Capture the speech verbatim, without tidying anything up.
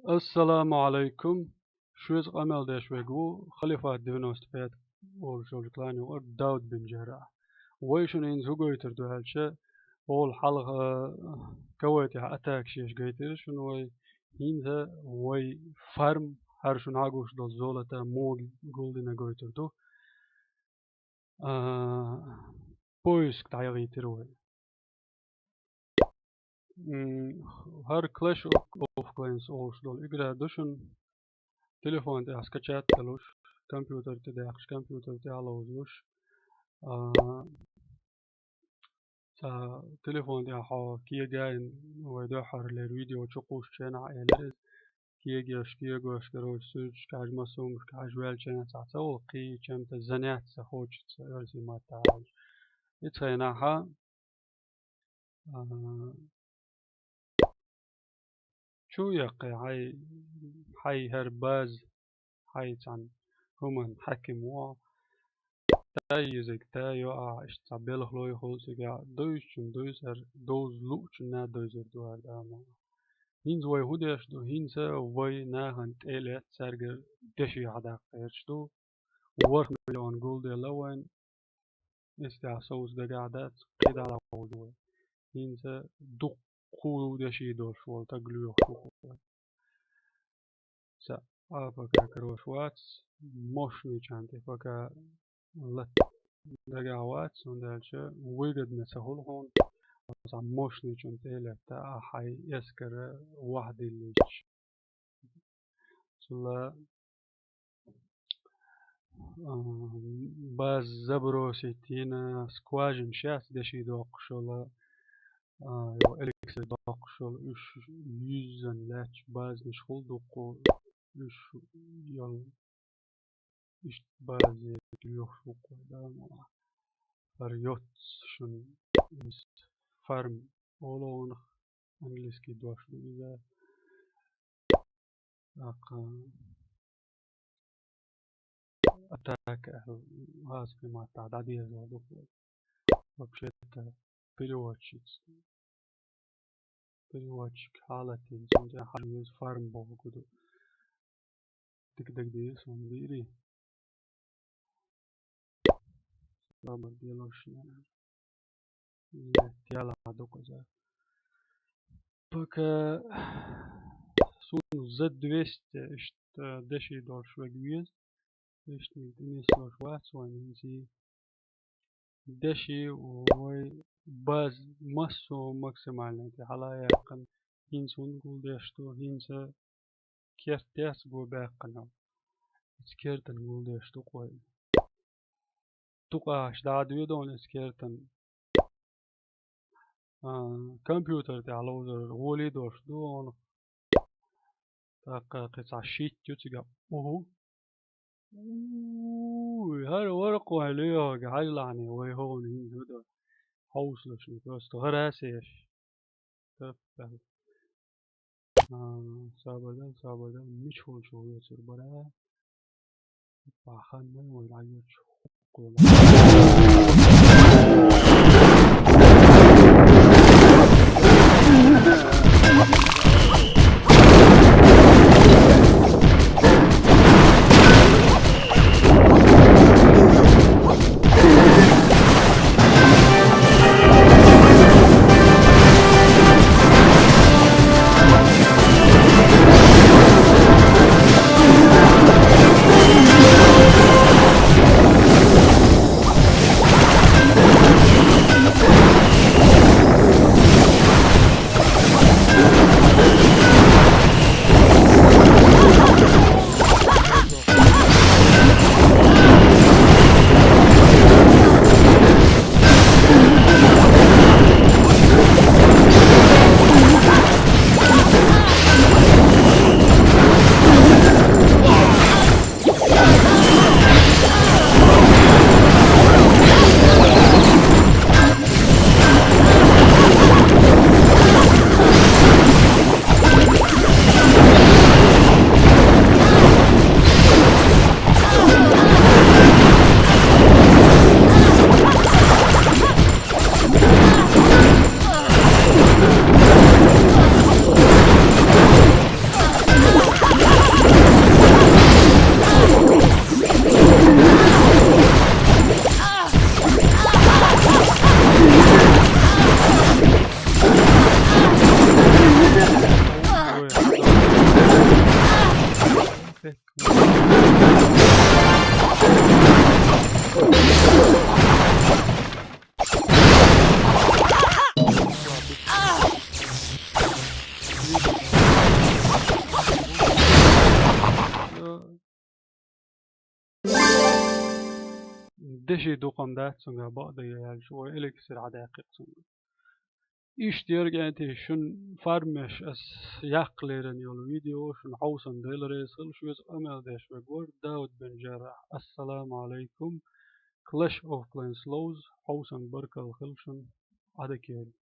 Ассаламу алайкум. Шуьца къамел деш верг ву Халифат девяносто пять олуш йолчу клане вара Дауд бин Жаррах. Вай шуна хӀинца хӀун гойтур ду аьлча, олу хьалха, э, Кавайтехь атака еш гайтира шуна вай. ХӀинца вай фарм, хӀара шуна хьагуш долу золото муха гулдина гойтур ду. А, поиск дӀаяхийтира вай. М, хӀара Clash of Clans олуш долу игра ду шуна. Телефон тӀехь скачать а луш, компьютер тӀе даьккхаш, компьютер тӀехь а ловзалуш. А, цхьа телефон тӀехь хьо кегайна, вай дуьххьарлера видео чукхуссучу хенахь элира иза. Кегаш, кегош, короче, суьрташка хьажа, массунгашка хьажа ваьллачу хенахь цхьа ца волу кхин, чем-то заняться хочется, оьрсийн маттахь аьлча. И цхьа хенахь, а, чу яккхий, хьайн, хьайн хӀара база, хьайн цхьана хӀуманна хьаькам ву ахь, та йизиг, та йо ахь, иштта цхьа белхалой хуьлу цигахь, дуьйцучунна дуьйцур, довза луучунна а довзур ду хӀара дама. ХӀинца вай хӀун деш ду? ХӀинца вай нахана тӀе а летта, цаьргара деши хьадаккха гӀерташ ду. ВорхӀ миллион гулделла вайн. Эццахь совца дагахь дац, кхидӀа а ловза вай. ХӀинца дуккха деши долуш волу таг лоьхуш ву вай. Ца, а пока карош вац, мощный чан тӀе пока латта дагахь вац, хӀунда аьлча выгодно ца хуьлу хьуна, цхьа мощный чун тӀе а летта, а хьайн эскар ваьхьа диллича. Цула, а, база забросить йина, скважина шаьш деши доккхуш йолу, а, йо, эликсир доккхуш йолу, уьш юьззина лаьтташ базанаш хуьлу дуккха, уьш йолу, иштта базе лоьхуш ву кху, да, ма. ХӀара йоццушна иза фарм олу хьуна, английский дош ду иза. ТӀаккха атака аьлла гӀазкхийн маттахь дӀадеза ду. Вообще-то переводчица. Переводчик хьалатийна, цунна тӀехь хьажа веза фарм бохург ду. Дика дагадеа суна, дийрий. Собар делошна. Летта яла дукха иза. Пока суна за двести иштта деши долуш вега веза. Иштта тӀенеслуш вац вайн хӀинца. Деши вай база массо а максимальный тӀе хьала яьккхина. ХӀинца хӀунда гулдеш ду, хӀинца керт тӀехь го баьккхина. Иза кертан гулдеш ду кху вай. Дукха аша дӀа а доьду хьуна иза кертан. А, компьютер тӀехь ловзар гӀоле долуш ду хьуна. ТӀаккха кхин цхьа шийтта ю цигахь. Уху. Уй, хӀара вара кху хьайн лоьхург, хьажалахьаний вай хӀокхуна хӀинца хӀу ду. Хьовсалушна просто гӀарасеш. Таппал. А, собар дал, собар дал, мича волчу вецар бара. Баханна вай дӀайоьлчу хӀокхула. Ой, Деши дукха дац цуьнга, бакъдерг аьлча, вай эликсир хьадаьккхира цуьнга. Иштта ерг а тӀе шун фармеш ас яккха лерина йолу видео, шуна хьовсам Дела реза хуьлда, шуьца къамел деш верг вара Дауд бин Джаррахь. Ассаламу алайкум. Clash of Clans Lows, хьовсам баркалла хуьлда шуна, Ӏадика йойла.